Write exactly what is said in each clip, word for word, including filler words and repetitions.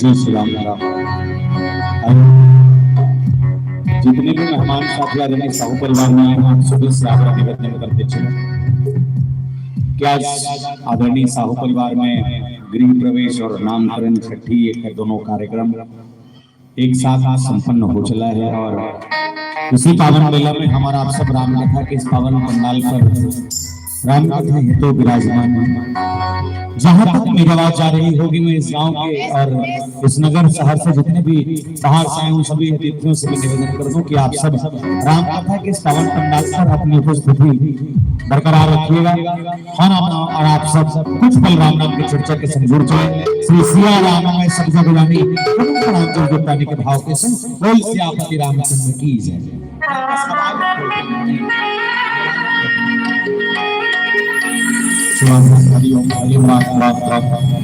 जय श्री राम, राम। और जितने भी मेहमान साथी आदरणीय साहू परिवार में आए हैं, आप सभी से आग्रह निवेदन करते चले कि आज आदरणीय साहू परिवार में गृह प्रवेश और नामकरण, छठी, एक दोनों कार्यक्रम एक साथ संपन्न हो चला है और इसी पावन मेला में हमारा आप सब रामकथा के इस पावन पंडाल पर रामकथा हेतु विराजमान है। जहां तक मेरी आवाज जा रही होगी, मैं इस गांव के और इस नगर शहर से जितने भी बाहर से आए हैं, उन सभी अतिथियों से भी निवेदन कर दूं कि आप सब रामकथा के इस पावन पंडाल पर अपनी उपस्थिति बरकरार रखिएगा। और आप, और आप सब कुछ पल राम नाम की चर्चा के संग जुड़ जाए। श्री सिया राम मैं सब जग जानी, प्रणाम जल जुटाने के भाव के संग बोल सियापति रामचंद्र की जय। हरि ओम, हरि ओम, राम, राम, राम।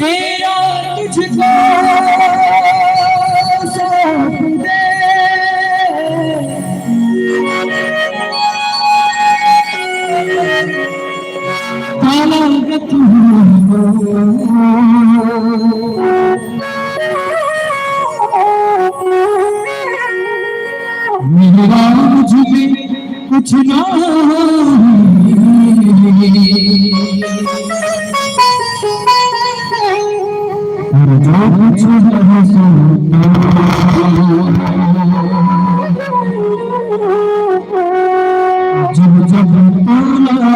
तेरा तुझको सौंप दे। काला रतन मेरा मुझे कुछ ना। और जो कुछ है सो जब जब तोला।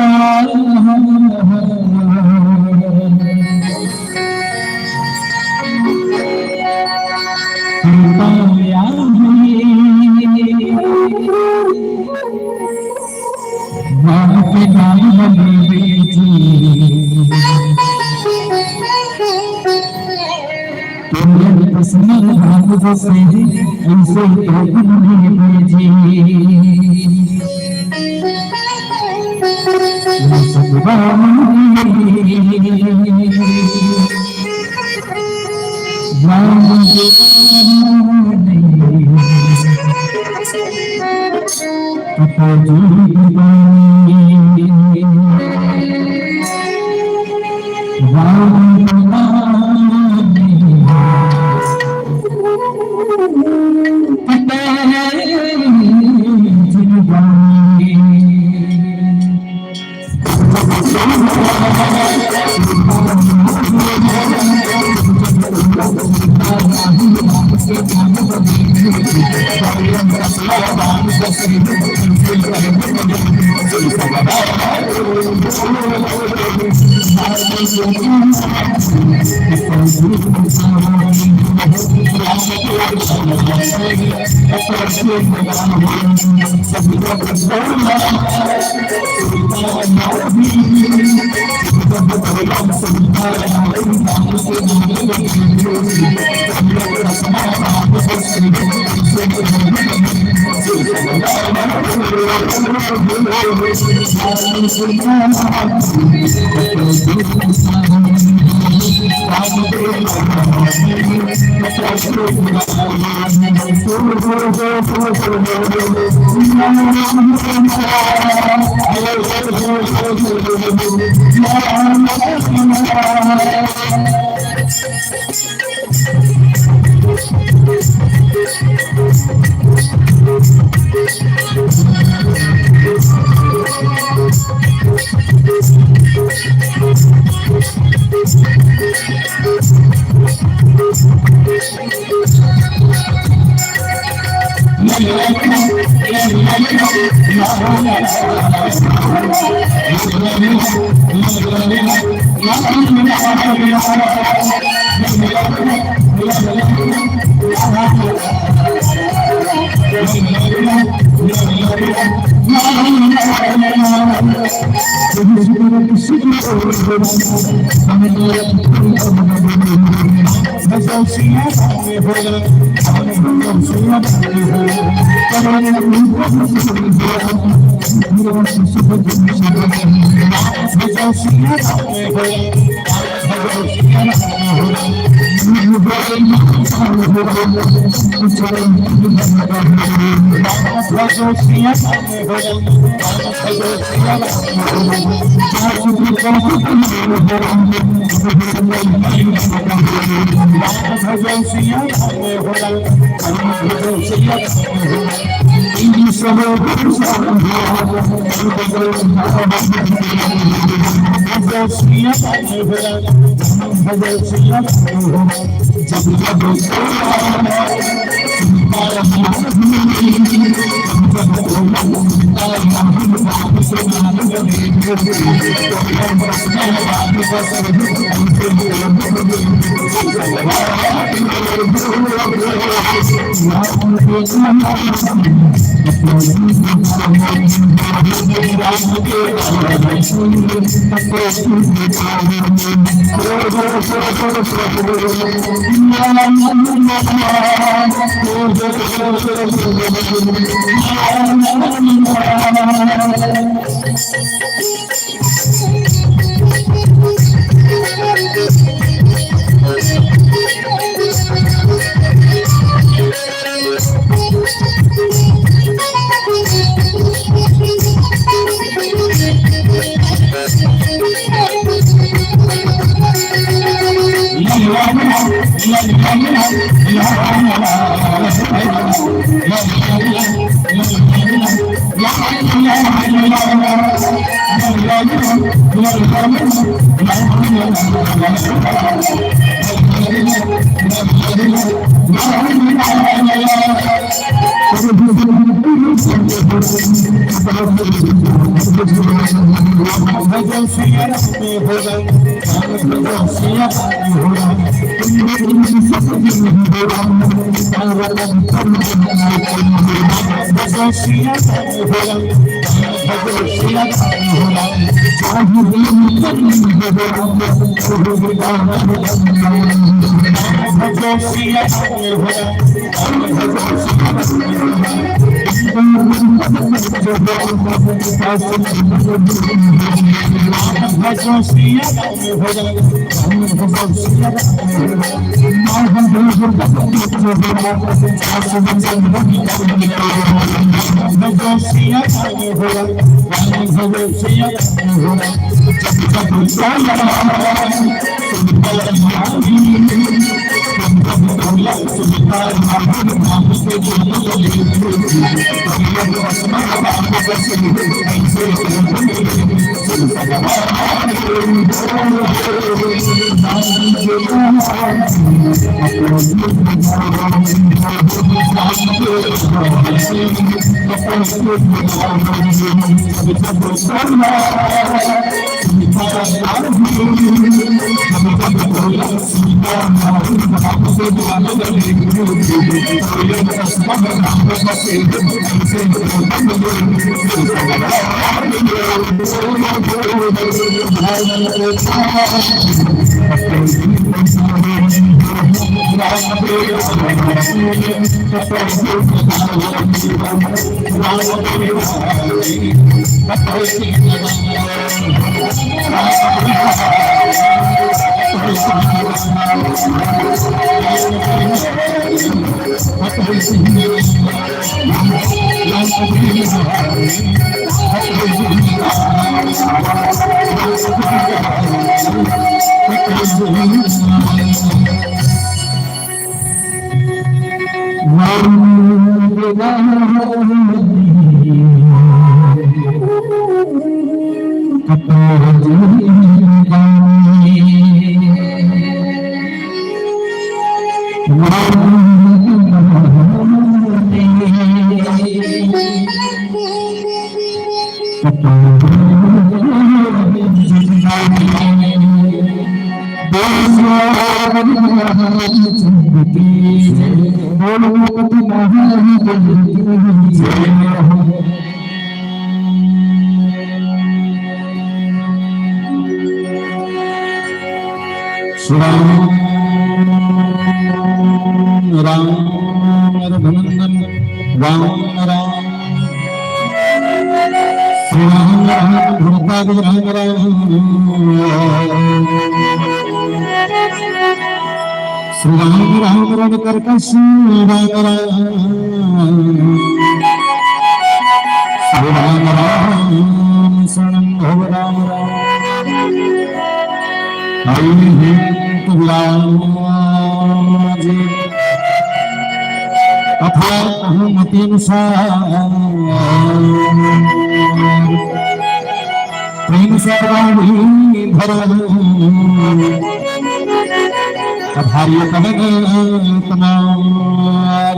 राम राम रघुनंदन राम राम। श्री राम राम भरताज राम राम। श्री राम राम रणकरकस राम राम। श्री राम राम शरणं भव राम राम। हरि हरि राम जी। कथा कहूँ मति अनुसार, प्रेम से रानी धरम आधार्य कवन कुमार।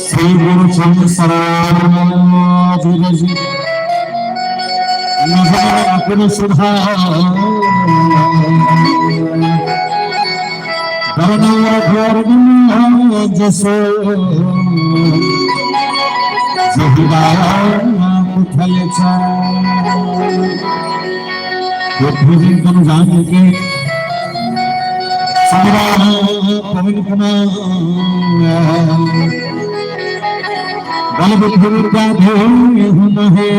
श्री गुरु चंद सराज रज निज मन अपुन सुधार। बरनौर घोर गुण जसो जहिरा मुखल चार। पृथ्वी तुम जान के समरा पवन कुमार। बल बुद्धि विद्या देहु महे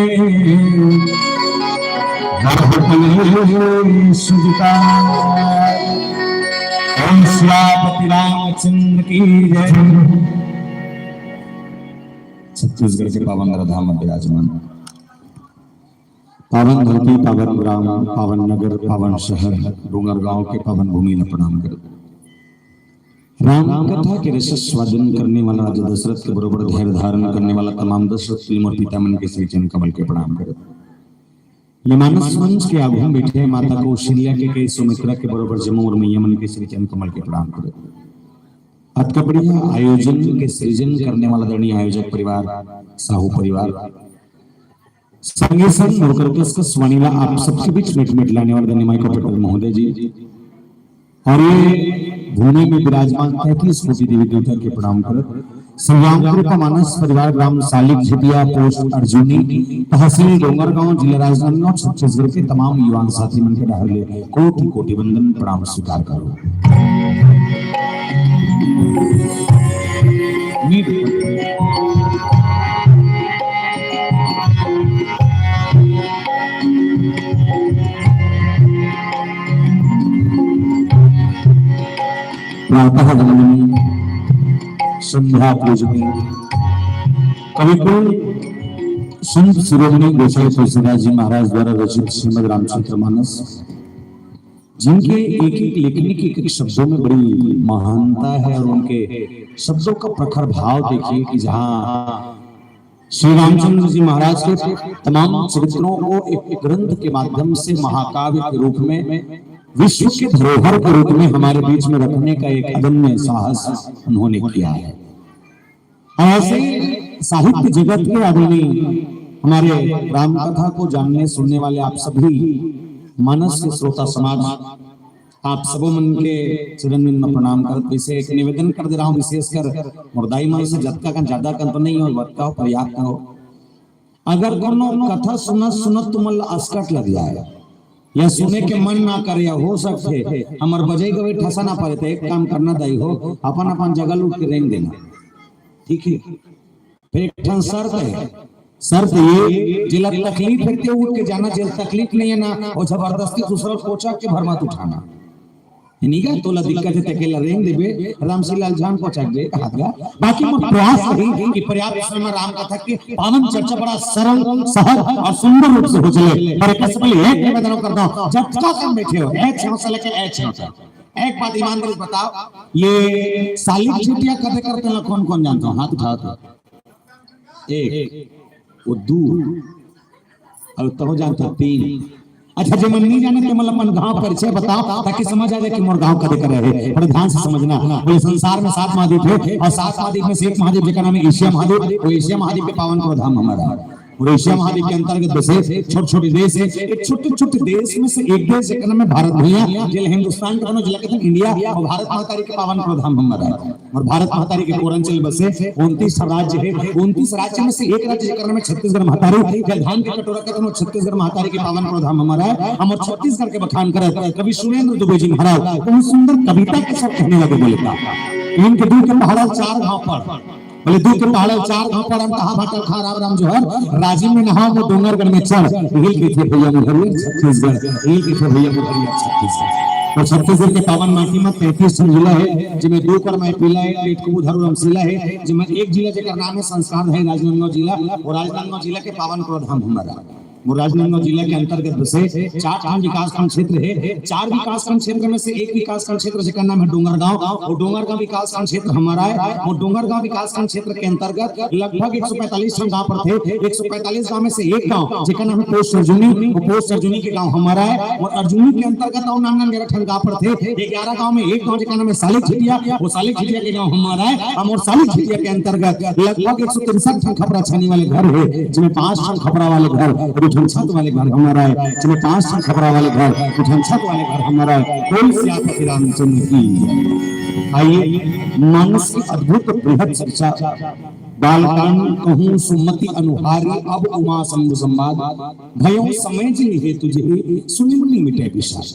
हरहु कलेश विकार। ओम सियापति रामचंद्र की जय। छत्तीसगढ़ के पावन धाम में विराजमान पावन धरती, पावन ग्राम, पावन नगर, पावन शहर, डोंगरगांव के पावन भूमि ला प्रणाम करत राम कथा के रस स्वादन करने वाला राजा दशरथ के बरोबर धैर्य धारण करने वाला तमाम दशरथ प्रेम और पिता मन के श्री चरण कमल के प्रणाम करत ये मानस मंच के आगू में बैठे माता कौशल्या के कई सुमित्रा के बरोबर जम्मो और मैया मन के श्री चरण कमल के प्रणाम करत अतका बढ़िया आयोजन के सृजन करने वाला आदरणीय आयोजक परिवार, साहू परिवार, संगे संग मोर कर कसकस वाणी ला आप सबके बीच में मेट लाने वाले आदरणीय माइक ऑपरेटर महोदय जी और ये भूमि में विराजमान तैंतीस कोटि देवी देवता के प्रणाम करत श्री राम कृपा मानस परिवार, ग्राम सालिक झिटिया, पोस्ट अर्जुनी, तहसील डोंगरगांव, जिला राजनांदगांव, छत्तीसगढ़ के तमाम युवान साथी मन के डहर ले कोटि कोटि वंदन प्रणाम स्वीकार करो। प्रातः वंदनी, संध्या पूजनी, कविकुल संत शिरोमणि गोसाई तुलसीदास जी महाराज द्वारा रचित श्रीमद् रामचरित मानस, जिनके एक एक लेखनी के एक एक शब्दों में बड़ी महानता है और उनके शब्दों का प्रखर भाव देखिए कि जहाँ श्री रामचंद्र जी महाराज के तमाम चरित्रों को एक ग्रंथ के माध्यम से महाकाव्य के रूप में विश्व के धरोहर के रूप में हमारे बीच में रखने का एक अदम्य साहस उन्होंने किया है। और ऐसे ही साहित्य जगत के आदरणीय हमारे राम कथा को जानने सुनने वाले आप सभी मानस के श्रोता समाज, आप सबो मन के चरण में प्रणाम करत वैसे एक निवेदन कर दे रहा हूँ, विशेषकर मोर दाई मन से जतका कन ज्यादा कन तो नहीं हो, वतका हो, पर्याप्त हो। अगर कोनो कथा सुनत सुनत तुमन ला असकट लग जाए या सुने के मन ना करे, या हो सकथे हमर बजई गवई ठसा ना परे, तो एक काम करना दाई हो, अपन अपन जगह उठ के रेंग देना, ठीक है? फिर एक ठन शर्त है, शर्त ये, जेला तकलीफ है ते उठ के जाना, जेला तकलीफ नहीं है ना, वो जबरदस्ती दूसरा कोचा के भर मत उठाना। निगा तोला दिक्कत है, तेके ला रेंग देबे, रामशीलाल झान पहुंचा दे, कहा गया। बाकी मोर प्रयास रही कि पर्याप्त समय में राम कथा के पावन चर्चा बड़ा सरल, सहज और सुंदर रूप से हो चले। पर एक से पहले एक निवेदन कर दो, जब तक हम बैठे हो, एच से लेके एच, एक बात ईमानदारी से बताओ, ये सालिक झिटिया कथे करथे ला कौन कौन जानता हो? हाथ उठाओ तो। एक, वो दू, अउ तहो जानत हो, तीन। अच्छा, जे मन नहीं जाने, ते मन अपन गांव परिचय बताओ, ताकि समझ आ जाए कि मोर गांव कदे करे है। बड़े ध्यान से समझना, बोले संसार में सात महाद्वीप है और सात महाद्वीप में से एक महाद्वीप जेकर नाम है एशिया महाद्वीप, वो एशिया महाद्वीप के पावन करो धाम हमारा है। और एशिया महाद्वीप के अंतर्गत बसे छोटे छोटे देश है। एक छोटे छोटे देश में से एक देश जेकर नाम है भारत भैया, जेला हिंदुस्तान के दोनों जिला के इंडिया और भारत महतारी के पावन करो धाम हमारा है। और भारत महतारी के कोरंचल बसे उनतीस राज्य है, उनतीस राज्य में से एक राज्य जेकर नाम है छत्तीसगढ़ महतारी, जेला धान के कटोरा के दोनों छत्तीसगढ़ महतारी के पावन करो धाम हमारा है। हम और छत्तीसगढ़ के बखान करत कवि सुरेंद्र दुबे जी महाराज बहुत सुंदर कविता के साथ कहने लगे, बोले का इनके दू के पहाड़ा चार घाव पर, बोले दू के पहाड़ा चार घाव पर हम कहा भाटल खा राम राम जोहर, राजिम में नहाओ वो डोंगरगढ़ में चढ़, हिल के थे भैया मुहरिया छत्तीसगढ़, हिल के थे भैया मुहरिया छत्तीसगढ़। तो छत्तीसगढ़ के पावन माटी में तैंतीस ठन जिला है, जिसमें दू कर मैं पीला है, पेट को उधर रमसीला है, जिसमें एक जिला जेकर नाम है संस्कार है राजनांदगांव जिला, और राजनांदगांव जिला के पावन करो धाम हमारा। मोर राजनांदगांव जिला के अंतर्गत बसे चार ठन विकासखंड क्षेत्र हे। चार विकासखंड क्षेत्र में से एक विकासखंड क्षेत्र जेकर नाम हे डोंगरगांव, वो डोंगरगांव विकासखंड क्षेत्र हमर आय। वो डोंगरगांव विकासखंड क्षेत्र के अंतर्गत लगभग एक सौ पैंतालीस ठन गांव पड़थे। एक सौ पैंतालीस गांव में से एक गांव जेकर नाम हे पोस्ट अर्जुनी, वो पोस्ट अर्जुनी के गांव हमर आय। और अर्जुनी के अंतर्गत अउ नान नान ग्यारह ठन गांव पड़थे। ये ग्यारह गांव में एक गांव जेकर नाम हे सालिक झिटिया, वो सालिक झिटिया के गांव हमर आय। अउ मोर सालिक झिटिया के अंतर्गत लगभग एक सौ तिरसठ ठन खपरा छानी वाले घर हे, जिसमें पांच ठन खपरा वाले घर, दू ठन छत वाले घर हमर आय, जिसमें पांच ठन खपरा वाले घर, दू ठन छत वाले घर हमर आय। बोल सियापति रामचंद्र की। आइए, मानस की अद्भुत बृहद शिक्षा, बालकांड कहूँ सुमति अनुहारी, अब उमा शंभु संवाद, भयो समय जिन हेतु जेहि, सुनि मुनि मिटे विषाद।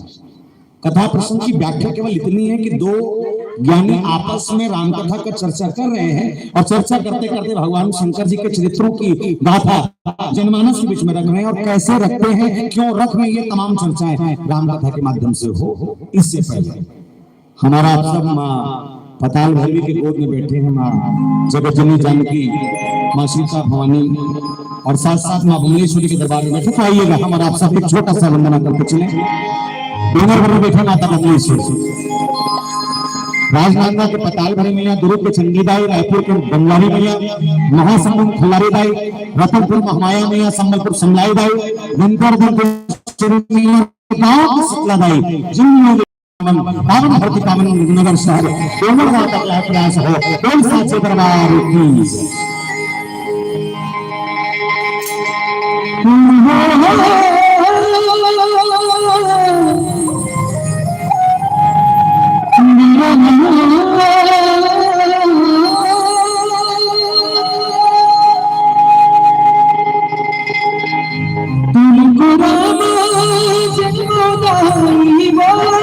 कथा प्रसंग की व्याख्या केवल इतनी है कि दो ज्ञानी आपस में रामकथा का चर्चा कर रहे हैं और चर्चा करते करते भगवान शंकर जी के चरित्रों की गाथा जनमानस के बीच में रख रहे हैं और कैसे रखते हैं, क्यों रख रहे हैं, ये तमाम चर्चाएं रामकथा के माध्यम से हो। इससे पहले हमारा आप सब माँ पताल भैरवी के गोद में बैठे हैं, माँ जगत जननी जानकी, माँ सीता भवानी और साथ साथ माँ बमलेश्वरी के दरबार में बैठे। तो आइएगा, हमारा आप सब एक छोटा सा वंदना करके चले। डोंगर पर बैठे माता बमलेश्वरी, राजनांदगांव के पताल भैरवी मैया, दुर्ग के चंडी दाई, रायपुर के बंगलारी मैया, महासमुंद खल्लारी दाई, रतनपुर महामाया मैया, संबलपुर समलाई दाई, गंगार के मैया, गांव की शीतला दाई, जिन लोगों पावन धरती, पावन नगर शहर डोंगरगांव तक लाए प्रयास हो। बोल साचे दरबार की। तुमको राम जन्मदाई बोल।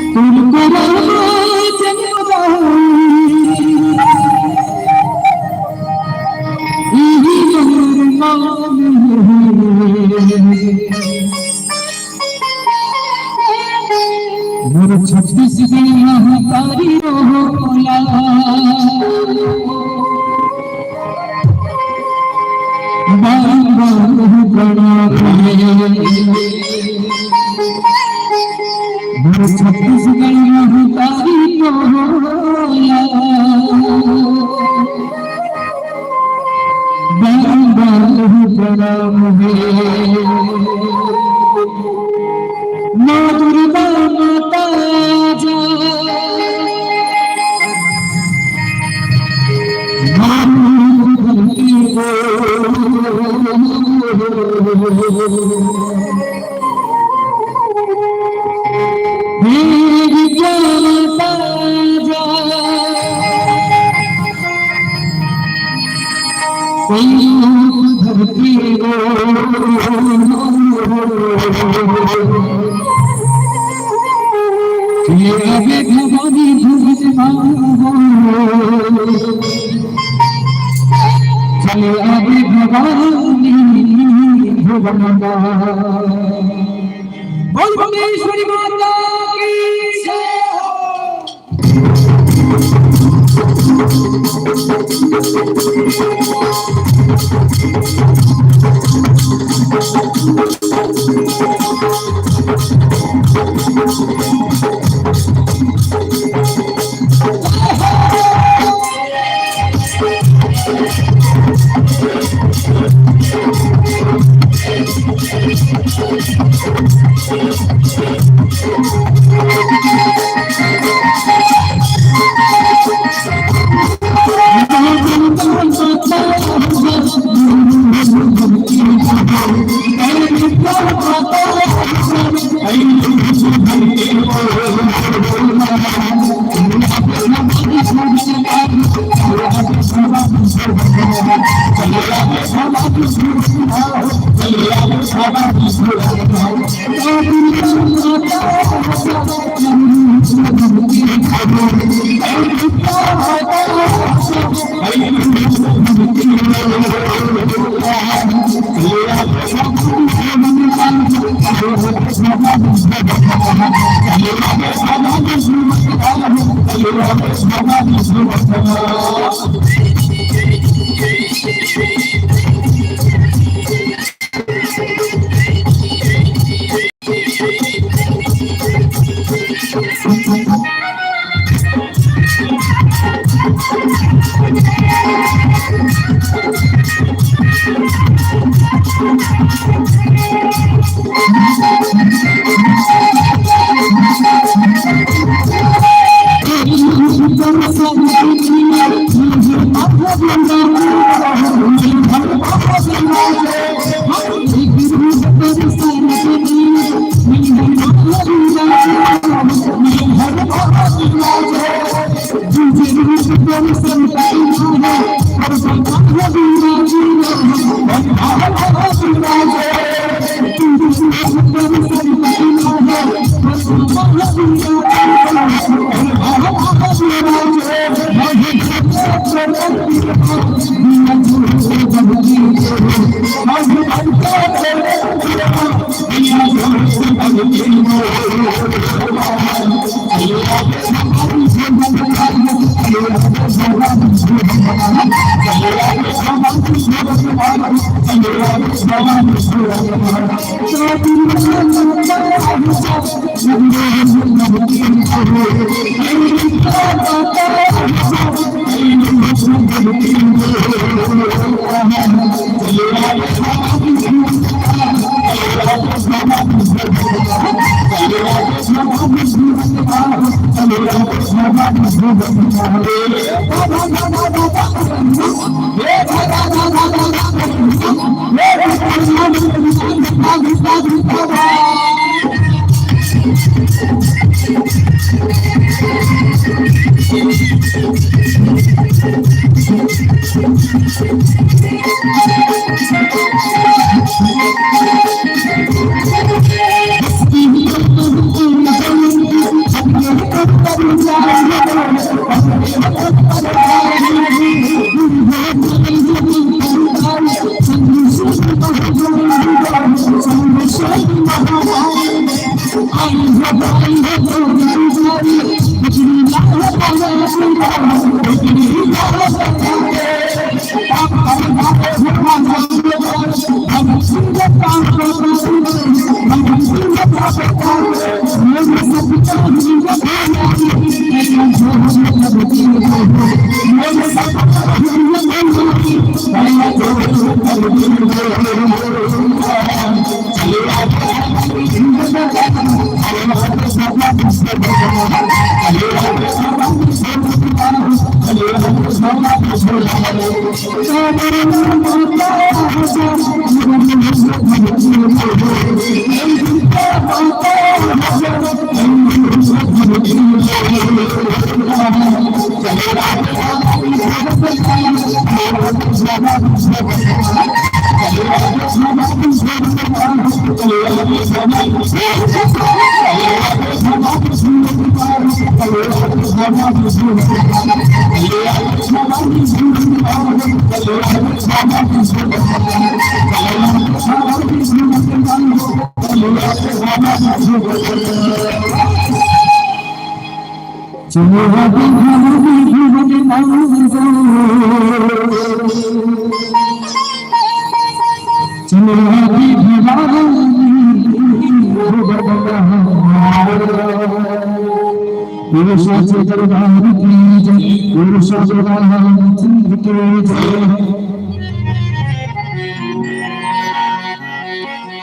तुमको राम जन्मदाई, यही जन्म मांग है। मोर छत्तीसगढ़ महतारी रोला, बारंबार प्रणाम है। मोर छत्तीसगढ़ महतारी रोला, बारंबार प्रणाम है। माँ दुर्गा माता जा, माँ दुर्गा माता जा। हे विद्या माता जा, संयोग धरती को। ये अबे भवानी भुवन माँ। चले आवे भवानी भुवन माँ। बोल भुवनेश्वरी माता की जय हो।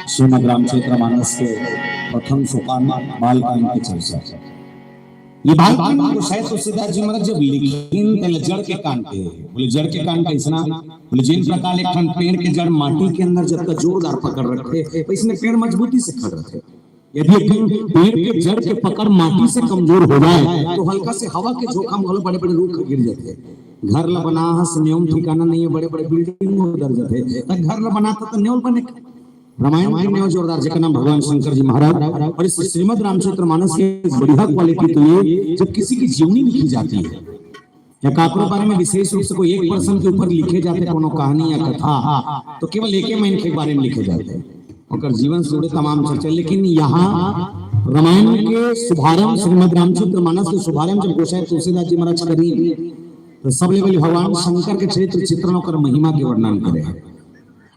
श्रीमद् रामचरित मानस के प्रथम सोपान बाल कांड के चर्चा। ये बाल कांड गोसाई तुलसीदास जी महाराज जब लिखिन, तेला जड़ के कांड कहे। बोले, जड़ के कांड कइसना? बोले, जिन प्रकार एक ठन पेड़ के जड़ माटी के अंदर जतका जोरदार पकड़ रखथे, वइसने पेड़ मजबूती से खड़ रथे। यदि एक ठन पेड़ के जड़ के पकड़ माटी से कमजोर हो जाए, तो हल्का से हवा के झोंका में घलो बड़े-बड़े रूख गिर जाथे। घर ला बनाहस, नेव म ठिकाना नइ हे, बड़े-बड़े building उधर जाथे। त घर ला बनाथस त नेव ल बने। रामायण के नेव जोरदार, जेकर नाम भगवान शंकर जी महाराज। और इस श्रीमद् रामचरित मानस की एक बढ़िया quality तो ये, जब किसी की जीवनी लिखी जाती है या काकरो बारे में विशेष रूप से कोई एक person के ऊपर लिखे जाथे कोनो कहानी या कथा, तो केवल एके मनखे के बारे में लिखे जाथे, ओकर जीवन से जुड़े तमाम चर्चा। लेकिन यहाँ रामायण के शुभारंभ, श्रीमद् रामचरित मानस के शुभारंभ जब गोसाई तुलसीदास जी महाराज करी, तो सबले पहले भगवान शंकर के चरित्र चित्रण और महिमा के वर्णन करे।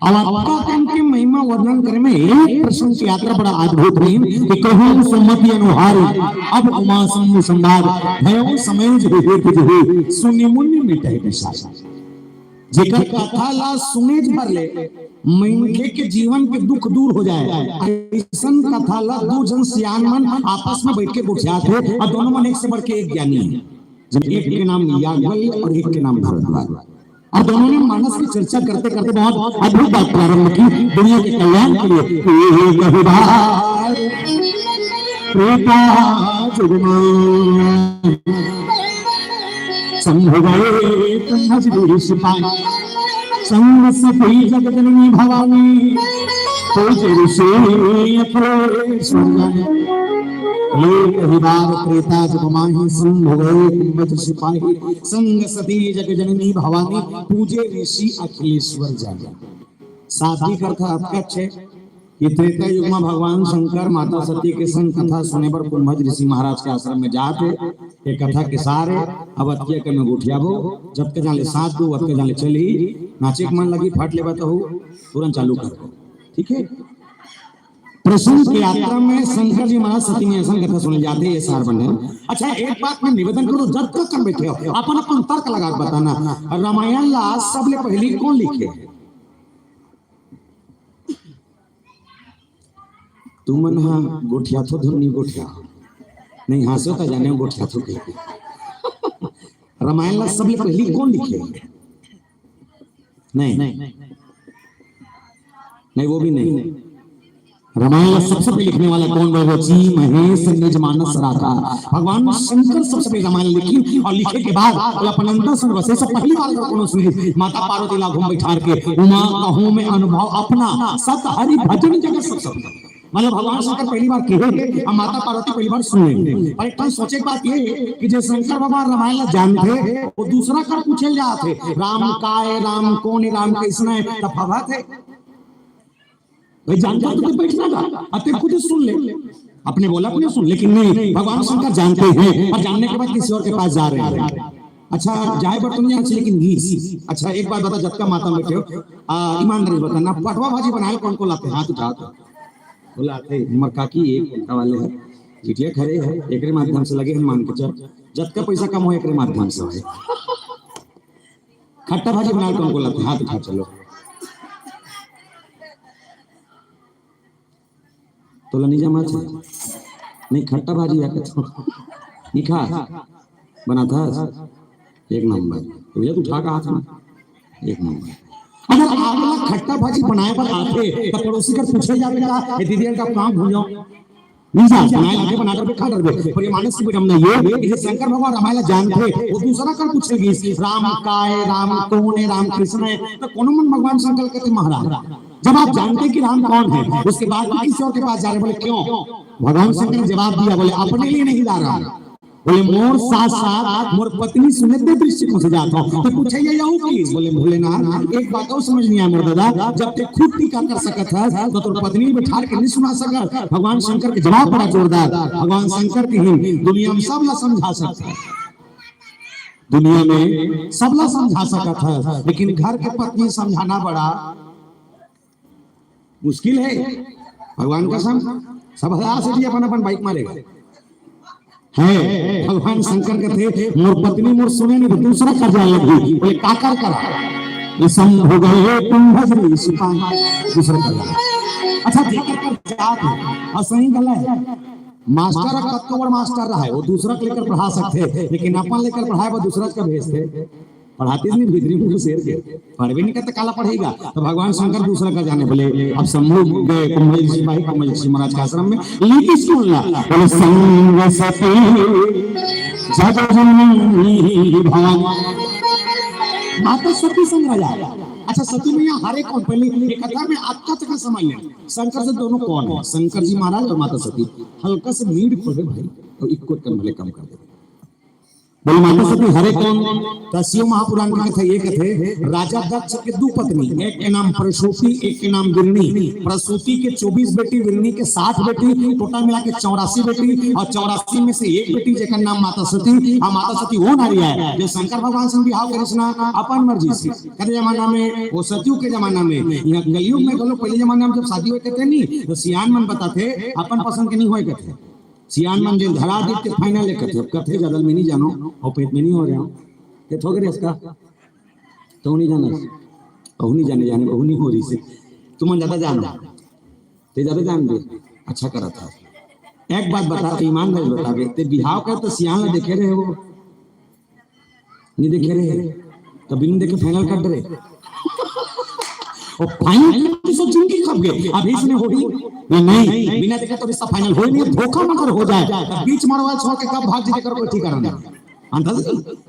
अब आपका कन के महिमा वर्णन करे में एक प्रसंग की यात्रा बड़ा अद्भुत रही कि कहूँ सुमति अनुहारी, अब उमा संग संवाद, भयो समय जो हेतु जो सुनि मुनि मिटहि विषाद। जेकर कथा ला सुने भर ले, मनखे के जीवन के दुख दूर हो जाए, ऐसन कथा ला दू झन सियान मन आपस में बैठ के गोठियात हे और दोनों मन एक से बढ़ के एक ज्ञानी है। जब एक के नाम याज्ञवल्क्य और एक के नाम भरद्वाज, और दोनों ने मानस की चर्चा करते करते बहुत अद्भुत बात प्रारंभ की, दुनिया के कल्याण के लिए। एक ही बार त्रेता जुग में संभव गए कुंभज ऋषि पाए, संग सती जग जननी भवानी, पूज ऋषि अखिलेश्वर जाने। एक ही बार त्रेता जुग माही, संभव गए कुंभज ऋषि पाए, संग सती जग जननी भवानी, पूजे ऋषि अखिलेश्वर जाने। शाब्दिक अर्थ अतका हे कि त्रेता युग में भगवान शंकर माता सती के संग कथा सुने बर कुंभज ऋषि महाराज के आश्रम में जात हे। ये कथा के सार हे, अब अतकिया के में गोठियाबो, जतके जान ले साथ दो, अतके जान ले चली, नाचे के मन लगी, फट ले बताओ, तुरंत चालू कर दो। ठीक है, प्रसून के यात्रा में शंकर जी महाराज सती में ऐसा कथा सुने जाते हैं, ये सार बने। अच्छा, एक बात मैं निवेदन करूँ, जब तक हम बैठे हो, अपन अपन तर्क लगा के बताना, रामायण ला सबले पहली कौन लिखे? तुमन हा गोठियाथो धुन नहीं गोठिया, नहीं हाँसो त जाने गोठियाथो कह के। रामायण ला सबले पहली कौन लिखे? नहीं, नहीं, वो भी नहीं। रामायण ला सबसे पहले लिखने वाला कौन बा? रचि महेश निज मानस राखा। भगवान शंकर सबसे पहले रामायण लिखिन और लिखे के बाद ओला अपन अंदर से बसे। सब पहली बार अगर कोनो सुनी, माता पार्वती ला घूम बैठार के, उमा कहूँ में अनुभव अपना, सत हरि भजन जगत सब सब। मतलब भगवान शंकर पहली बार कहे, अब माता पार्वती पहली बार सुने। पर एक ठन सोचे के बात ये कि जे शंकर भगवान रामायण ला जानथे, वो दूसरा कर पूछे जात हे, "राम काय, राम कौन है, राम कैसना है?" तब फफात हे। भाई जानता तो तू बैठना था, अब ते खुद ही सुन ले। अपने बोला अपने सुन, लेकिन नहीं, भगवान शंकर जानते हैं और जानने के बाद किसी और के पास जा रहे हैं। अच्छा, जाए बर तो नहीं अच्छी, लेकिन गीस। अच्छा, एक बात बता, जतका माता में बैठे हो, आ, ईमानदारी बताना, पटवा भाजी बनाए कौन को लाते? हाथ उठा दो। बोला, "आते, हमर काकी एक टका वाले है, जिटिया खड़े है, एकरे माध्यम से लगे हैं, मान के चल, जतका पैसा कम हो, एकरे माध्यम से है।" खट्टा भाजी बनाए कौन को लाते? हाथ उठा, चलो। तोला नहीं जमा थे? नहीं, खट्टा भाजी या कथो। नहीं खा? बना था? एक नंबर। तो भैया, तू उठा का हाथ में? एक नंबर। अगर आप लोग खट्टा भाजी बनाए बर आते, तो पड़ोसी कर पूछे जाते का, "ए दीदी, इनका काम हो जाओ।" नहीं जा, बनाए लाके बना कर भी खा डरबे। पर ये मानस की विडम्बना ये कि जे शंकर भगवान रामायण जानथे, वो दूसरा कर पूछे गीस, "राम काय, राम कौन है, राम कृष्ण है?" तो कोनो मन भगवान शंकर कहते, "महाराज, जब आप जानते कि राम कौन है, उसके बाद भी किसी और के पास जा रहे?" बोले, "क्यों?" भगवान शंकर ने जवाब दिया, बोले, "अपने लिए नहीं ला रहा हूँ।" बोले, "मोर साथ साथ मोर पत्नी सुने ते दृष्टिकोण से जात हो।" तो पूछे ये यहू की? बोले, "भोलेनाथ, एक बात और समझ नहीं आया मोर दादा, जब ते खुद टीका कर सकत है, तो तोर पत्नी बैठार के नहीं सुना सकत?" भगवान शंकर के जवाब बड़ा जोरदार। भगवान शंकर के ही दुनिया में सब ला समझा सकत है, दुनिया में सब ला समझा सकत है, लेकिन घर के पत्नी समझाना बड़ा मुश्किल है। भगवान कसम, सब हजार से भी अपन अपन बाइक मारेगा। है, भगवान शंकर कहते, "मोर पत्नी मोर सुने नहीं, तो दूसरा कर जाए लगी।" बोले, "का कर करा?" "ये संभोग है कुंभज ऋषि पाए।" दूसरा कर जाए। अच्छा, जेकर कर जात है, और सही गलत है। मास्टर कतको बड़ मास्टर रहा है, वो दूसरा के लेकर पढ़ा सकते हैं, लेकिन अपन लेकर पढ़ाए, वो दूसरा का भेजते। पढ़ातीस नहीं, भीतरी मुंह शेर के, पढ़बे नहीं करता, काला पढ़ेगा। तो भगवान शंकर दूसरा का जाने बोले, अब संभोग गए कुंभज ऋषि पाए, कुंभज ऋषि महाराज के आश्रम में, लेकिन सुन ला, बोले, "संग सती जग जननी भवानी।" माता सती संग रहा। अच्छा, सती मैया हरे कौन? पहले ये कथा में आपका चक्कर समझ लें, शंकर से दोनों कौन है? शंकर जी महाराज और माता सती। हल्का से मीड खोले भाई, और इक्को कम भले कम कर दे। बोले, माता सती हरे कोन? त शिव महापुराण के कथे, ये कथे, राजा दक्ष के दू पत्नी, एक के नाम प्रसूति, एक के नाम विरणी। प्रसूति के चौबीस बेटी, विरणी के साठ बेटी, टोटल मिला के चौरासी बेटी, अउ चौरासी में से एक बेटी जेकर नाम माता सती, अउ माता सती वो नारी आय जो शंकर भगवान संग बिहाव करिस ना अपन मर्जी से। कते जमाना में, वो सतयुग के जमाना में, इहाँ कलयुग में घलो, पहले जमाना में जब शादी होय कथे नी, त सियान मन बताथे, अपन पसंद के नहीं होय कथे। सियान मन जेन धरा दीस ते final हे कथे, अब कथे ज्यादा मैं नहीं जानों, अउ पेट में नहीं हो रहा हूँ। ये थोक रे इसका, तो नहीं जाना, अउ नहीं जाने, जाने, अउ नहीं हो रही से, तुमन ज्यादा जानो, ते ज्यादा जान दे, अच्छा करा था। एक बात बता, ईमानदारी बता बे, ते बिहाव कर तो सियान ला देखे रहे हो, नहीं देखे रहे, तब बिन देखे final कर डरे। और final तो सब जिंदगी खप गए, अभी इसने हो भी नहीं, नहीं, बिना देखे तो रिश्ता final हो ही नहीं, धोखा मगर हो जाए, तब बीच मरवा छोड़ के कब भाग जी, जेकर कोई ठिकाना नहीं। अंदर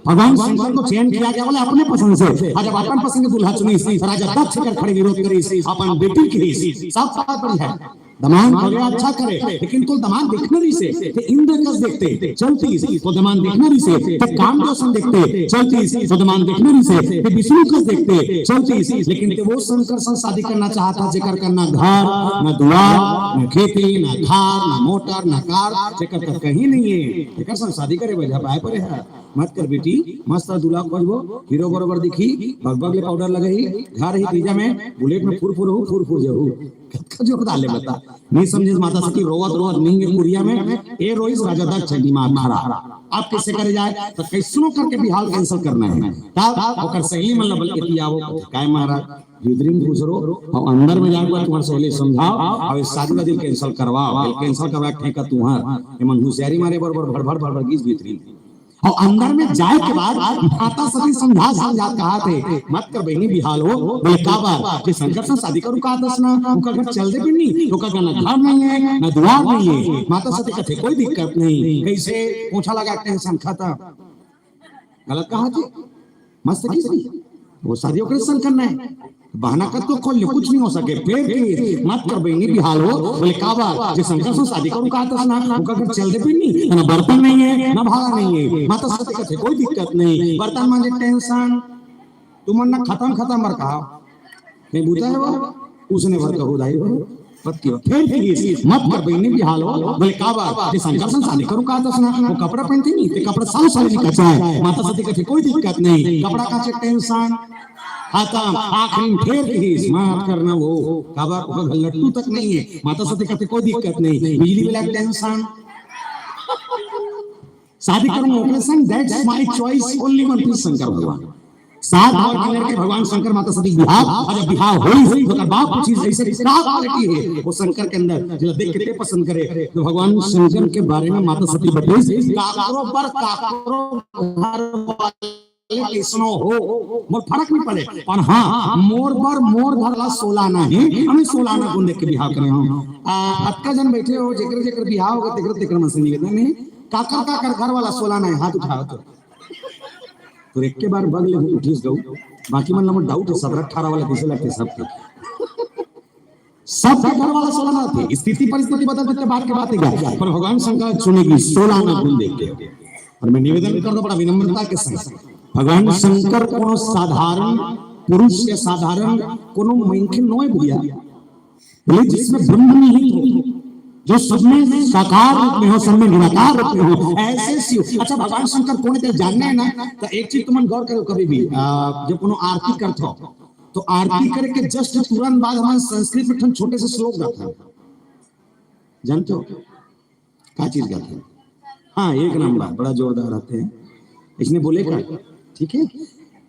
भगवान शंकर को चयन किया गया, बोले, अपने पसंद से। और जब अपन पसंद के दूल्हा चुनिस, राजा दक्ष कर खड़े विरोध करिस, अपन बेटी कहिस, सब बात बढ़िया है, दमांद करे अच्छा करे, लेकिन तोला दमांद देखना रहिसे ते इंद्र कस देखते चलतीस, तोला दमांद देखना रहिसे ते कामदेव सन देखते चलतीस, तोला दमांद देखना रहिसे ते विष्णु कस देखते चलतीस, लेकिन ते वो शंकर सन शादी करना चाहत हस जेकर कर ना घर, ना दुआर, ना खेती, ना खार, ना मोटर, ना कार, जेकर कर कहीं नहीं है, जेकर सन शादी करे बर झपाए परे हे। मत कर बेटी, मस्त दूल्हा खोजबो, हीरो बरोबर दिखही, बग बग ले powder लगही, घर ही तीजा में, bullet में फुर फुर हो, फुर फुर जहू। कतका जोरदार ले बता। नहीं समझे माता सती रोवत रोवत नींद के कुरिया में, ए रोइस राजा दक्ष, दिमाग खराब। अब कैसे करे जाए? तो कैसनो करके बिहाव cancel करना है। तब ओकर सहेली मन ला बल के तियावो, काय महाराज, भीतरी में खुसरो, अउ अंदर में जाके तुम्हार सहेली समझाओ, अउ ये शादी वादी cancel करवाओ, cancel करवा के फेंका तुम्हार। एमन होशियारी मारे बरोबर भड़भड़ भड़भड़ गीस भीतरी। अउ अंदर में जाए के बाद माता सती समझा समझा कहत हे, मत कर बहिनी बिहाव हो। बोले, काबर? जे शंकर से शादी करूं कहत हस ना, ओकर घर चल दे बिन्नी, ओकर ना घर नहीं है, ना दुआर नहीं है। माता सती कथे, कोई दिक्कत नहीं, कैसे पोछा लगा के tension खत्म। गलत कहत हे, मस्त किस नहीं, वो शादी ओकरे संग करना है। बहाना कतको खोल ले, कुछ नहीं हो सके। फेर कहिस, मत कर बहिनी बिहाव हो। बोले, काबर? जे शंकर से शादी करूं कहत हस ना, ओकर घर चल दे बिन्नी, ना बर्तन नहीं है, ना भाड़ा नहीं है। माता सती कथे, कोई दिक्कत नहीं, बर्तन मांजे tension, तुमन ना खत्म खत्म बर कहा, नहीं बूता है वो, उसने भर कहू दाई हो। पत्ती हो। फेर कहिस, मत कर बहिनी बिहाव हो। बोले, काबर? जे शंकर से शादी करूं कहत हस ना, वो कपड़ा पहनथे नहीं, ते कपड़ा साल साल नहीं कचाए। माता सती कथे, कोई दिक्कत नहीं, कपड़ा काचे tension खत्म। आखिरी में फेर कहिस, मत कर ना वो, काबर? ओकर घर लट्टू तक नहीं है। माता सती कथे, कोई दिक्कत नहीं, बिजली बिल के tension। शादी करूं ओकरे संग, that's my choice, only one piece Shankar भगवान। सात बार किन्नर के भगवान शंकर माता सती बिहाव, अउ जब बिहाव होइस, तो ओकर बाप पूछिस, ऐसे का quality है वो शंकर के अंदर, जेला देख के ते पसंद करे? तो भगवान शंकर के बारे में माता सती बतइस, काकरो बर काकरो घर वाले कइसनो हो, मोर फरक नहीं पड़े, पर हाँ, मोर बर मोर घर ला सोला ना हे, हमें सोला ना गुन देख के बिहाव करे हंव। आ, अतका जन बैठे हो, जेकर जेकर बिहाव होगे, तेकर तेकर मन से निवेदन हे, काकर काकर घर वाला सोला ना हे, हाथ उठाओ तो। तो एक के बार बग ले उठिस गऊ, बाकी मन ला मोर doubt हे, सतरा अठारह वाला कइसे लगथे सबके। सबके घर वाला सोला ना थे, स्थिति परिस्थिति बदल देथे, बात के बात हे क्या, पर भगवान शंकर चुने गीस सोला ना गुन देख के। अउ मैं निवेदन करथंव बड़ा विनम्रता के संग, भगवान शंकर कोनो साधारण पुरुष या साधारण कोनो मनखे नोय भैया, बोले, जिसमें ब्रह्म निहित हो, जो सब में साकार रूप में हो, सब में निराकार रूप में हो, ऐसे शिव। अच्छा, भगवान शंकर कोन हे तेला जानना हे ना, तो एक चीज तुमन गौर करो कभी भी, आ, जब कोनो आरती करत हो, तो आरती करे के just तुरंत बाद हमन संस्कृत में ठन छोटे से श्लोक गाथन। जानते हो? का चीज गाथन? हाँ, एक नंबर, बड़ा जोरदार रहते हैं। इसने बोले का? ठीक है?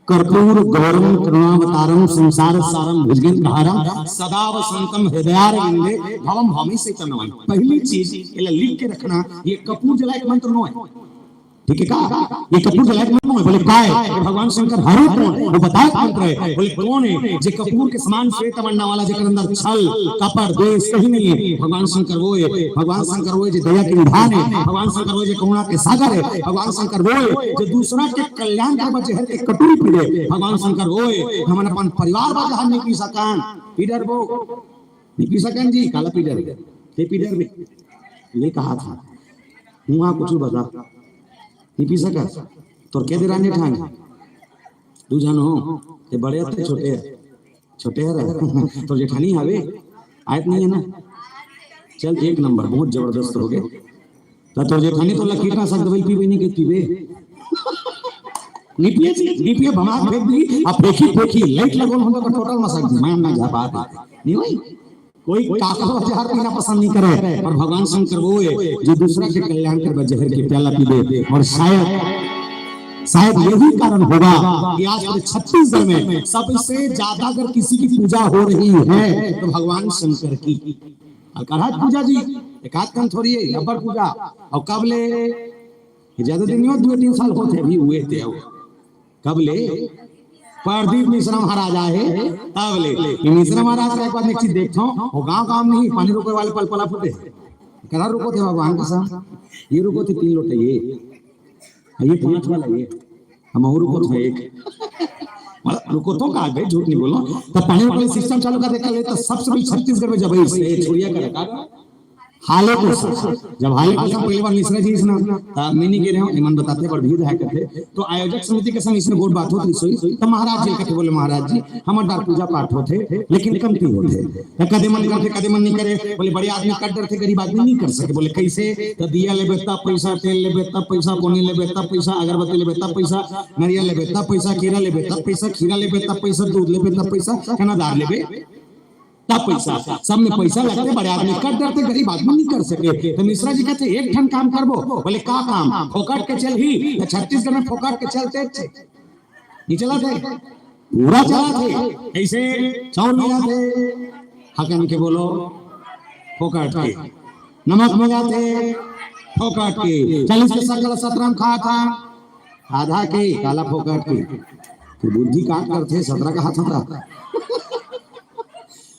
कर्पूर गौरम करुणावतारम संसार सारम भुजगेंद्र हारम सदा वसंतम हृदयारविंदे भवम भवामी सीतम नमामि। पहली चीज, एला लिख के रखना, ये कपूर जलाए के मंत्र नोय। ठीक है का? ये कपूर जलाए के मंत्र नोय। बोले, काय? ये भगवान शंकर हरे कोन? वो बताए के मंत्र हे। बोले, कोन हे? जे कपूर के समान श्वेत वर्णा वाला, जेकर अंदर छल, कपट, द्वेष कहीं नहीं है। भगवान शंकर वो हे, भगवान शंकर वो हे, जे दया के निधान हे, भगवान शंकर वो हे, जे करुणा के सागर हे, भगवान शंकर वो हे, जे दूसरा के कल्याण के बर जहर के कटोरी पी ले, भगवान शंकर वो हे, हमन अपन परिवार बर जहर नहीं पी सकन, पी डरबो, नहीं पी सकन जी, काला पी डरबे, ते पी डरबे, ये कहा था, हुआ कुछ बता, नहीं पी सकन, तोर के देरानी ठान? दू झन हो, ते बड़े ते छोटे? छोटे हर। तोर जेठानी हवे? आयत नहीं है ना? चल, एक नंबर, बहुत जबरदस्त हो गए। तो तोर जेठानी तो कीटनाशक दवाई पीबे नहीं के पीबे? नहीं पिए जी, नहीं पिए, भमा फेंक दी। अब फेंकी फेंकी लाइट लगोन हो तो टोटल मसक दी, मैं ना जा बात है। नहीं भाई, कोई काको जहर पीना पसंद नहीं करे, पर भगवान शंकर वो है जो दूसरा के कल्याण कर जहर के प्याला पी दे। और शायद, शायद यही कारण होगा कि आज पूरे छत्तीसगढ़ में सबसे ज्यादा अगर किसी की पूजा हो रही है तो भगवान शंकर की। और करा पूजा जी, एकाध कन थोड़ी है, अब्बड़ पूजा। और कब ले? ये ज्यादा दिन नहीं हो, दो तीन साल होते अभी हुए थे। अब कब ले? प्रदीप मिश्रा महाराज आए, तब ले। ये मिश्रा महाराज का एक बार एक चीज देखता हूँ, वो गांव गांव में ही पानी रोके वाले पलपला फूटे। करा रुको थे भगवान के साथ, ये रुको थे तीन लोटे, ये, ये पांच वाला, ये हम और रुको थे एक। मतलब, रुको तो का भाई, झूठ नहीं बोलो। तो पानी वाले सिस्टम चालू कर दे, कर ले, तो सबसे पहले छत्तीसगढ़ में जब ये छोड़िया का रखा, हाले को, जब हाले को सब पहली बार मिश्रा जी इसने, आ, मैं नहीं कह रहे हूँ, इमन बताते, बड़ भीड़ है करते। तो आयोजक समिति के संग इसने गोठ बात होत रहिस होही, तो महाराज जी कथे बोले, "महाराज जी, हमर डार पूजा पाठ होथे, लेकिन कमती होथे।" तो कदे मन करथे, कदे मन नहीं करे। बोले, "बड़े आदमी कर डरथे, गरीब आदमी नहीं कर सके।" बोले, "कैसे?" तो दिया लेबे तब पैसा, तेल लेबे तब पैसा, कोनी लेबे तब पैसा, अगरबत्ती लेबे तब पैसा, नरिया लेबे तब पैसा, केरा लेबे तब पैसा, खीरा लेबे तब पैसा, दूध लेबे तब पैसा, चना दार लेबे तब पैसा, सब में पैसा लगथे, बड़े आदमी कर डरथे, गरीब आदमी नहीं कर सके। तो मिश्रा जी कहते, "एक ठन काम करबो।" बोले, "का काम?" "फोकट के चलही।" तो छत्तीसगढ़ में फोकट के चलथे, नहीं चलथे, पूरा चलथे। कैसे? चाउर मिलाथे, हकन के बोलो, फोकट के। नमक मिलाथे, फोकट के। चालीस पैसा का सत्रह में खात हा, आधा के, काला फोकट के। तो बुद्धि काम करथे, सत्रह का हाथ होता।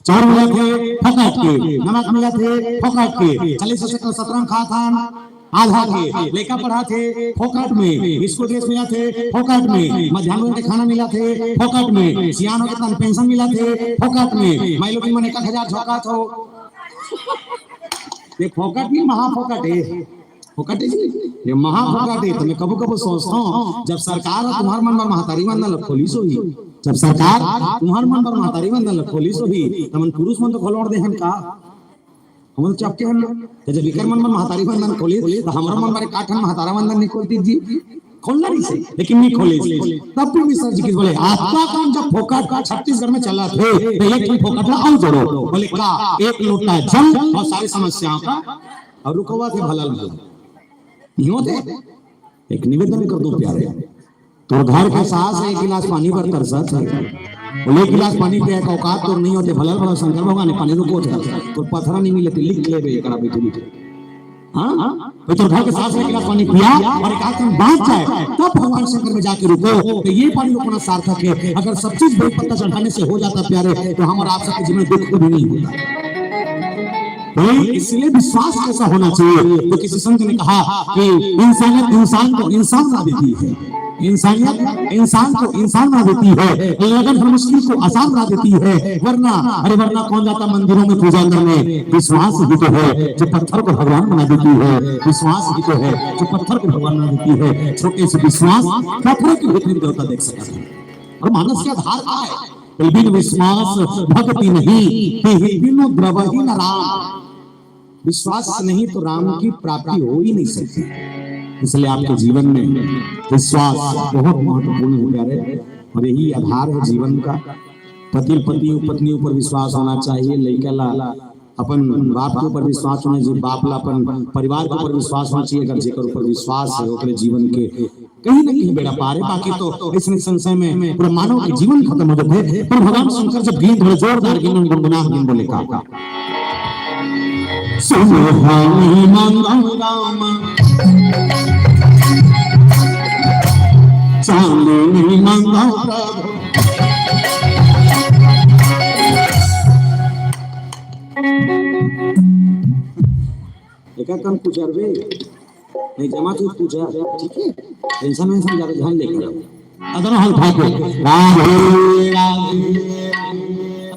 चाउर मिलाथे, फोकट के। नमक मिलाथे, फोकट के। चालीस पैसा का सत्रह में खात हा, आधा के। लइका पढ़ाथे, फोकट में। स्कूल ड्रेस मिलाथे, फोकट में। मध्यान्ह भोजन के खाना मिलाथे, फोकट में। सियान हो के तन पेंशन मिलाथे, फोकट में। माई लोग मन एक हजार झोंकात हो। ये फोकट नहीं, महाफोकट है। फोकट है जी, ये महाफोकट है। तो मैं कबो कबो सोचता हूँ, जब सरकार ह तुम्हार मन बर महतारी वंदन ल खोलिस होही, जब सरकार तुम्हार मन बर महतारी वंदन ल खोलिस होही, त मन पुरुष मन तो खोलोड़ दे हन का? हम तो चपके हन ना। तो जब इकर मन बर महतारी वंदन खोलिस, तो हमरो मन बर का ठन महतारा वंदन नहीं खोलती जी? खोलना नहीं सही, लेकिन नहीं खोलिस। तब भी मिश्रा जी किस बोले, "आपका काम जब फोकट का छत्तीसगढ़ में चला थे, तो एक ठन फोकट ला आउ जोड़ो।" बोले, "का?" "एक लोटा जल और सारी समस्याओं का।" और रुकवा थे भलल भलल। नहीं होते? एक निवेदन कर दो प्यारे, तोर घर के सास एक गिलास पानी बर तरसत है, बोले, "एक गिलास पानी पिए का औकात तोर नहीं होते, भलल भलल शंकर भगवान ने पानी रुको थे, तो पथरा नहीं मिले थे, लिख लेबे एकरा बैठे बैठे।" हाँ, हाँ? तो तोर घर के सास एक गिलास पानी पिया और एक आदमी बांच जाए, तब भगवान शंकर में जाके रुको, तो ये पानी रुकना सार्थक है। अगर सब चीज बेलपत्ता चढ़ाने से हो जाता प्यारे, तो हम और आप सबके जीवन में दुख भी नहीं होता। तो इसलिए विश्वास कैसा होना चाहिए? तो किसी संत ने कहा कि इंसानियत इंसान को इंसान बना देती है, इंसानियत इंसान को इंसान बना देती है, लगन हर मुश्किल को आसान बना देती है। वरना, अरे वरना कौन जाता मंदिरों में पूजा करने? विश्वास ही तो है जो पत्थर को भगवान बना देती है, विश्वास ही तो है जो पत्थर को भगवान बना देती है। छोटे से विश्वास पत्थरों के भीतर देवता देख सकता है। और मानस के आधार का है? बिन विश्वास भक्ति नहीं, तिहि बिनु द्रवहि न राम। विश्वास नहीं तो राम की प्राप्ति हो ही नहीं सकती। इसलिए आपके जीवन में विश्वास बहुत महत्वपूर्ण है प्यारे, और यही आधार है जीवन का। पति पति पत्नी ऊपर विश्वास होना चाहिए, लइका ला अपन बाप के ऊपर विश्वास होना चाहिए, बाप ला अपन परिवार के ऊपर विश्वास होना चाहिए। अगर जेकर ऊपर विश्वास है, ओकरे जीवन के कहीं ना कहीं बेड़ा पार है। बाकी तो इसमें संशय में पूरा मानव के जीवन खत्म हो जाते हैं। पर भगवान शंकर जब गीत थोड़े जोरदार गीत में गुनगुना गीत बोले का, "सुन हरि मंगल राम, चांदनी मंगल प्रभु।" एका कन पूछा रे, नहीं जमा तू पूछा, ठीक है? टेंशन वेंशन ज्यादा ध्यान लेके जाओ। अदर हल भाई को, राधे, राधे, राधे।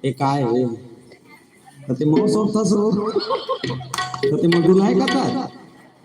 ए काय है? कते मौसम था सो? कते मधुर है कता?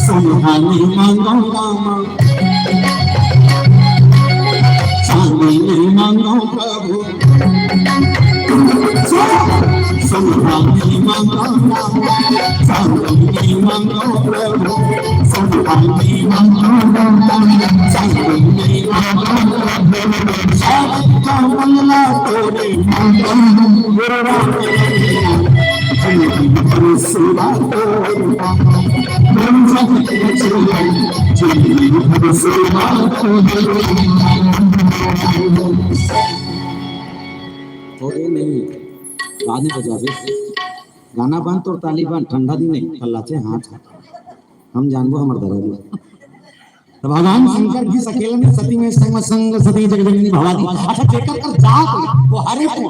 सुनहानी मांगो रामा, चांदी नहीं मांगो प्रभु। सुनहानी मांगो रामा, चांदी नहीं मांगो प्रभु। सुनहानी मांगो रामा, चांदी नहीं मांगो प्रभु। सब का मंगला तोरे मांगो गुरु राम। अरे नहीं, बाद में बजा दे। गाना बंद, तोर ताली बंद, ठंडा दिन है, कल्लाचे हाथ। हम जानबो हमर दरद। त भगवान शंकर भी सकेला नहीं, सती में संग संग सती जग जननी भवानी। अच्छा, जेकर कर जात है, वो हरे को।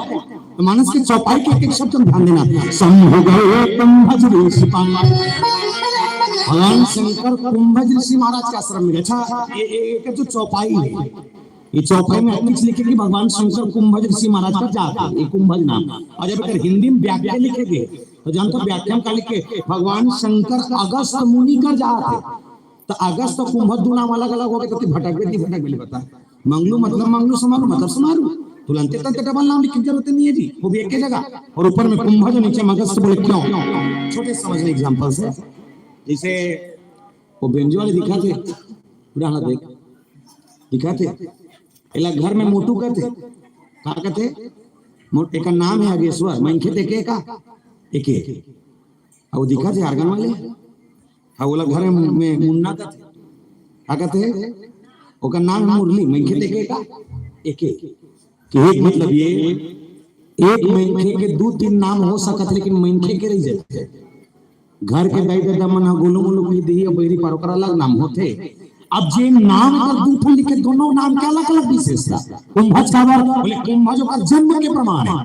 त मानस के चौपाई के एक एक शब्द में ध्यान देना। संभोग कुंभज ऋषि पान। भगवान शंकर कुंभज ऋषि महाराज के आश्रम में। अच्छा, ये, ये, ये जो चौपाई है, ये चौपाई में कुछ लिखे कि भगवान शंकर कुंभज ऋषि महाराज का जात है, ये कुंभज नाम। और जब अगर हिंदी में व्याख्या लिखे गए, तो जानते हो व्याख्या में का लिखे? भगवान शंकर अगस्त मुनि कर जात है। तो अगस्त और कुंभ दो नाम अलग अलग हो गए, तो भटक गए, भटक गए, बता। मंगलू मतलब मंगलू, समारू मतलब समारू। तुलंते तंते डबल नाम लिखने की जरूरत नहीं है जी, वो भी एक ही जगह। और ऊपर में कुंभ जो नीचे में अगस्त, बोले क्यों? छोटे समझने एग्जाम्पल से, जैसे वो बेंजो वाले दिखा थे, उड़ाना देख, दिखा थे, एला घर में मोटू कहते, का कहते? मो-, एकर नाम है अगेश्वर, मनखे देखे का? एके। अउ दिखा थे आर्गन वाले, हाँ, ओला घर में मुन्ना कहते, का कहते? ओकर नाम है मुरली, मनखे देखे का? एके। कि एक मतलब ये, एक मनखे के दू तीन नाम हो सकत, लेकिन मनखे के रह जाते। घर के दाई ददा मन ह गोलू मोलू कहि दिही अउ बहिरी पार, ओकर अलग नाम होथे। अब जे नाम कर दू ठन लिखे, दोनों नाम के अलग-अलग विशेषता। कुंभज काबर? बोले कुंभज ओकर जन्म के प्रमाण है।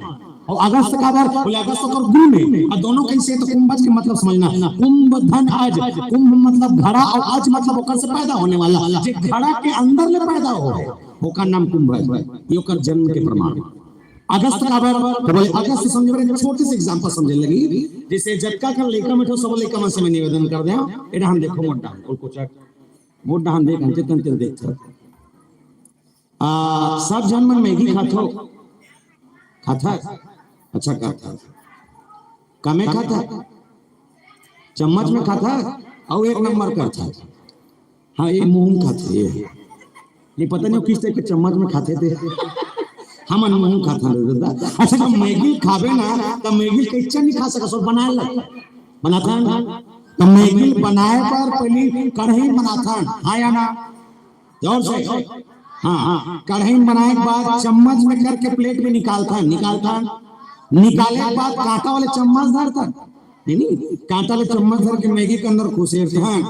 अउ अगस्त काबर? बोले अगस्त ओकर गुरु में। अउ दोनों कैसे? तो कुंभज के मतलब समझना, कुंभ धन अज, कुंभ मतलब घड़ा अउ अज मतलब ओकर से पैदा होने वाला, जे घड़ा के अंदर ले पैदा हो, ओकर नाम कुंभज। ये ओकर जन्म के प्रमाण है। अगस्त काबर? तो बोले अगस्त समझे बर एक छोटे से एग्जाम्पल समझे लगी, जैसे जतका कर लइका मन हो, सब लइका मन से मैं निवेदन कर देंव, ए डहान देखो मोर डहान, कुल कोचक, मोर डहान देख, अंते तंते देख। आ, सब झन मन मैगी खाथो, खाता? अच्छा, खाता। कमे खाता? चम्मच में खाता? अउ एक नंबर करता। हाँ, ये मुंह में खाते, ये। ये पता नहीं किस टाइप के चम्मच में खाते थे। हमन मुंह में खाता रे दादा। अच्छा, जब मैगी खाबे ना, तब मैगी कैसे नहीं खा सका, सब बनाए ला। बनाथन। तो मैगी बनाए पर पहली कढ़ाई बनाथन, हाँ या ना? जोर से। हाँ, हाँ। कढ़ाई बनाए के बाद चम्मच में करके प्लेट में निकालथन, निकालथन। निकाले के बाद कांटा वाले चम्मच धरथन। नहीं, नहीं, कांटा ले चम्मच धर के मैगी के अंदर खुसेरथन,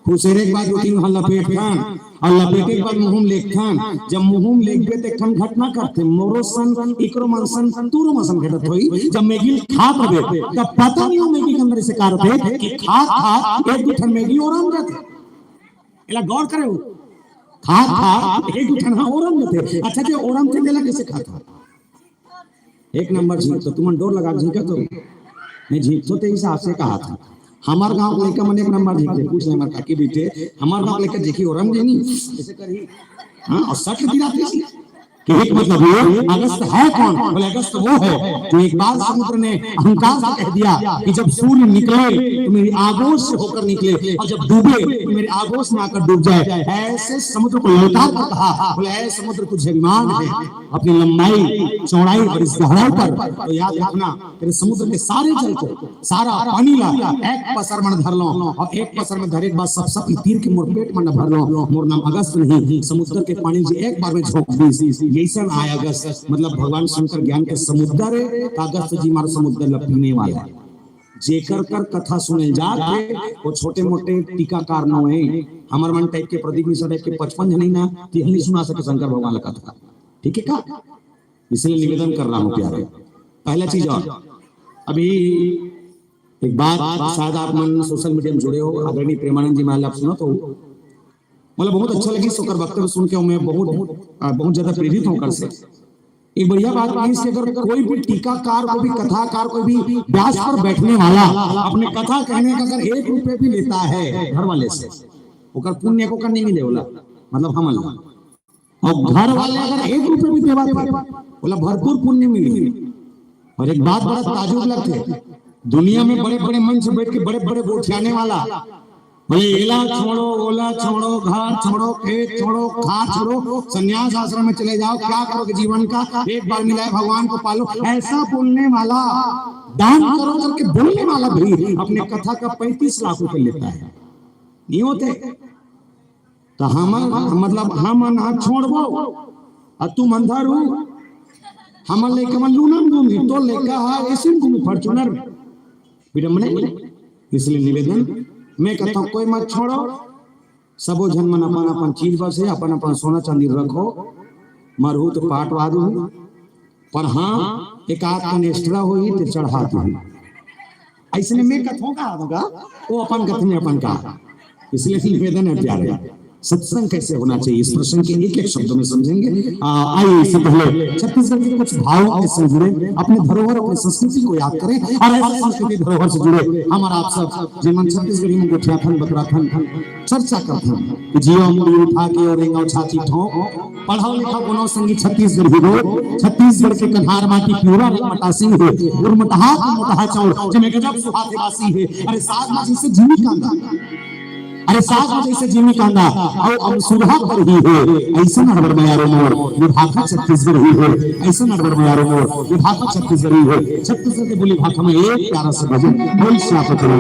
खुसेरे के बाद दू तीन घांव लपेटथन, अउ लपेटे के बाद मुंह में लेगथन। जब मुंह में लेगबे त एक ठन घटना घटथे, मोरो सन, इकरो मन सन, तोरो मन सन घटत होही। जब मैगी खात रहिबे, तब पता नहीं हो मैगी के अंदर इसे का रहिथे कि खात खात एक दू ठन मैगी ओरम जाथे। एला गौर करे हो, खात खात एक दू ठन हा ओरम जाथे। अच्छा, जे ओरमथे तेला कैसे खात हो? एक नंबर झींकथो, तुमन डोर लगा के झींकथो। नहीं झींकथो ते हिसाब से कहाथों। हमार गांव के लइका मन एक नंबर झींकथे, पूछ ले हमार काकी बेटे, हमार गांव के लइका देखी ओरम देनी, ऐसे करही। हाँ, अउ सट गिराथे। कि एक मतलब ये अगस्त है कौन? बोले, अगस्त वो है जो एक बार समुद्र ने अहंकार से कह दिया कि जब सूर्य निकले तो मेरी आगोश से होकर निकले और जब डूबे तो मेरी आगोश में आकर डूब जाए। ऐसे समुद्र को ललकार कर कहा। बोले, ऐ समुद्र, तुझे अभिमान है अपनी लंबाई, चौड़ाई और इस गहराई पर, तो याद रखना, तेरे समुद्र के सारे जल को, सारा पानी ला एक पसर में धर लो और एक पसर में धरे के बाद सब सब तीर के मोर पेट में न भर लो। मोर नाम अगस्त नहीं, समुद्र के पानी जी एक बार में झोंक दी। यही सब आय अगस्त, मतलब भगवान शंकर ज्ञान के समुद्र है, तो अगस्त जी मार समुद्र ला पीने वाला है। जेकर कर कथा सुने जात है, वो छोटे मोटे टीकाकार नो है। हमर मन टाइप के, प्रदीप मिश्रा टाइप के पचपन जन ही ना, तो यह नहीं सुना सके शंकर भगवान ला कथा। ठीक है का? इसलिए निवेदन कर रहा हूँ प्यारे। पहला चीज, और अभी एक बात, शायद आप मन सोशल मीडिया में जुड़े हो, आदरणीय प्रेमानंद जी, मैं आप सुना तो मतलब बहुत अच्छा लगी ओकर वक्तव्य सुन के, मैं बहुत, आ, बहुत ज्यादा प्रेरित हूँ ओकर से। एक बढ़िया बात कही कि अगर कोई भी टीकाकार, कोई भी कथाकार, कोई भी व्यास पर बैठने वाला अपने कथा कहने का अगर एक रुपये भी लेता है घर वाले से, ओकर पुण्य को कर नहीं मिले वाला, मतलब हम ला। और घर वाले अगर एक रुपये भी देवा थे, बोला भरपूर पुण्य मिली। और एक बात बड़ा ताजुब लगते, दुनिया में बड़े बड़े मंच बैठ के बड़े बड़े गोठियाने वाला बोले, एला छोड़ो, ओला छोड़ो, घर छोड़ो, खेत छोड़ो, खा छोड़ो, संन्यास आश्रम में चले जाओ, क्या करोगे जीवन का, एक बार मिला है भगवान को पालो, ऐसा बोलने वाला, दान करो करके बोलने वाला भी अपने कथा का पैंतीस लाख रुपए लेता है। नहीं होते? तो हम, मतलब हम ना छोड़बो, और तुम अंधा रू, हमर लइका मन लूना में घूमी, तोर लइका ह एसी में घूमी, Fortuner में। विडम्बना है। इसलिए निवेदन मैं कहता हूँ, कोई मत छोड़ो, सबो झन मन अपन अपन चीज बसे, अपन अपन सोना चांदी रखो, मरहू तो पाटवा दू, पर हाँ, एक आध कन एक्स्ट्रा होही ते चढ़ा दू। ऐसने मैं कथों का होगा, वो अपन कथन अपन का। इसलिए निवेदन है प्यारे, सत्संग कैसे होना चाहिए, इस प्रश्न के एक एक शब्द में समझेंगे। आ, आइए, इससे पहले छत्तीसगढ़ के कुछ भावों के संग जुड़े, अपने धरोहर, अपनी संस्कृति को याद करें और ऐसी संस्कृति धरोहर से जुड़े हम और आप सब, जिन मन छत्तीसगढ़ी में गोठियाथन, बतराथन, चर्चा करथन कि जियो मुड़ी उठा के और रेंगाव छाती ठोंक, पढ़ाओ लिखाओ कोनो संगी छत्तीसगढ़ी हो, छत्तीसगढ़ के कन्हार माटी पिउरा रे मटासी हे, गुरमटहा के मोटहा चाउर, जेमे गजब सुहात बासी हे। अरे साग मा जैसे जिमी कांदा, अरे साग मा जैसे जिमी कांदा, अउ अमसुरहा पर ही हे, ऐसा नड़बड़ मयारो मोर, विभाखा छत्तीसगढ़ी हे, ऐसा नड़बड़ मयारो मोर, विभाखा छत्तीसगढ़ी हे। छत्तीसगढ़ के बोली भाखा में एक प्यारा सा भजन, बोल श्याम पकड़ो।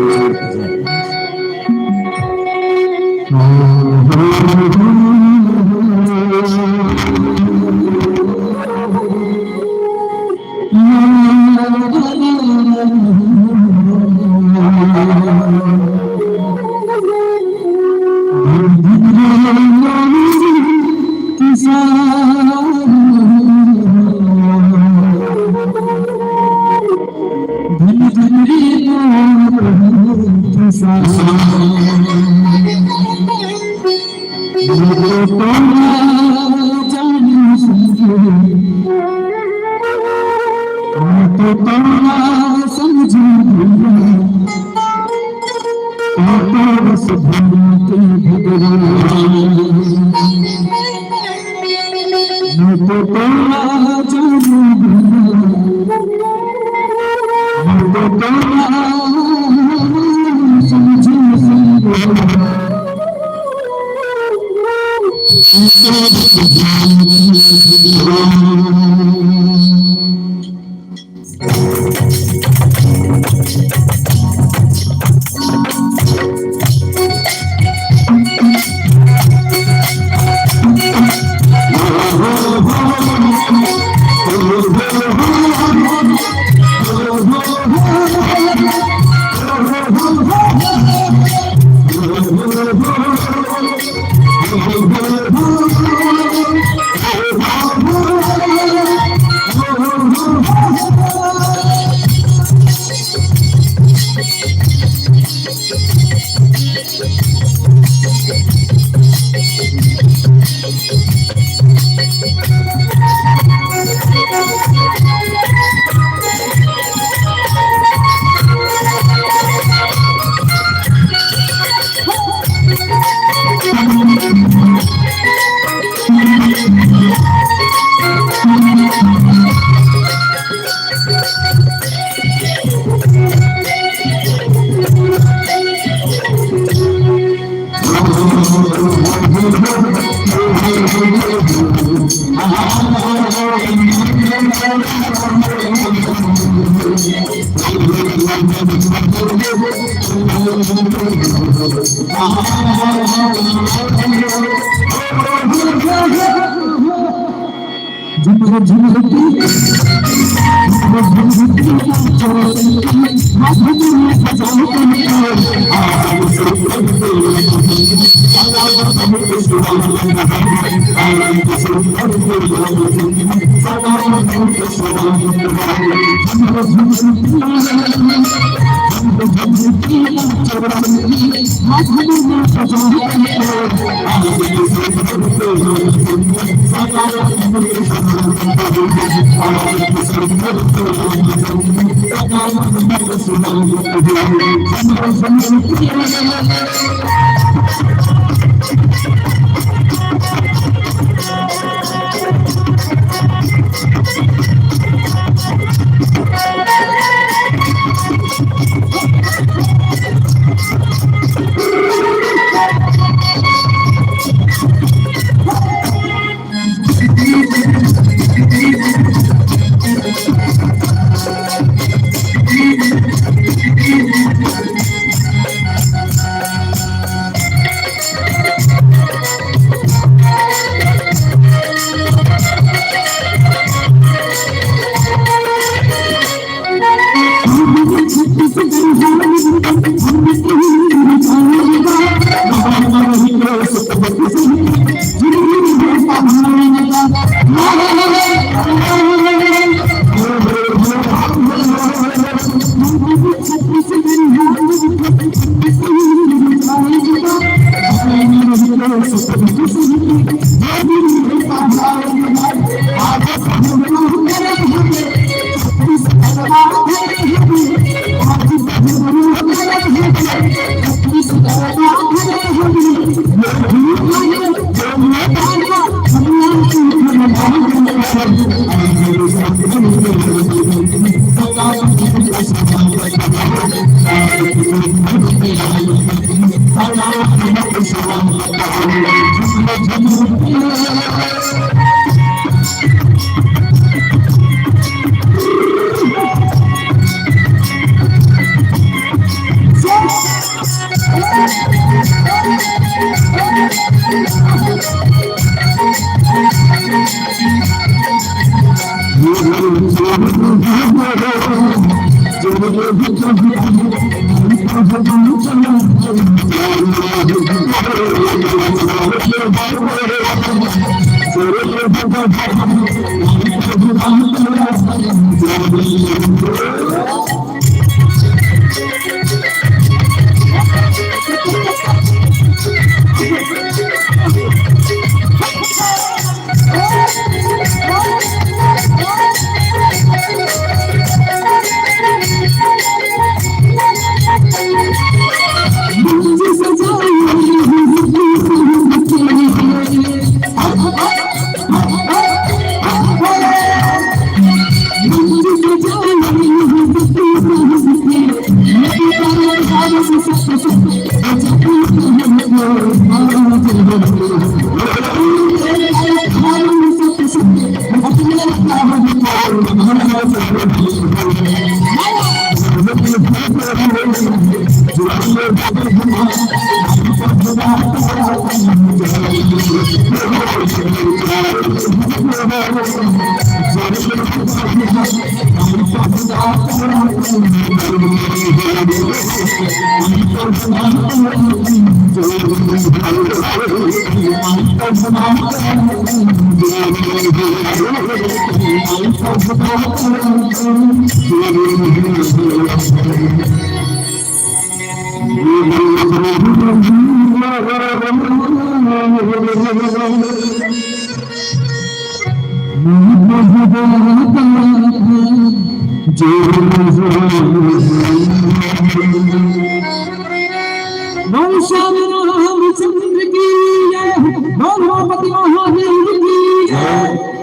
बोल श्याम रामचंद्र की जय, बोल उमापति महादेव की जय।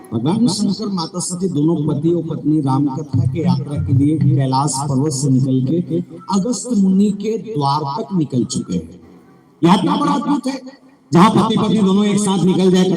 भगवान शंकर माता सती दोनों पति और पत्नी राम कथा के यात्रा के लिए कैलाश पर्वत से निकल के अगस्त मुनि के द्वार तक निकल चुके हैं। यात्रा बड़ा अद्भुत है, जहां पति पत्नी दोनों एक साथ निकल जाए,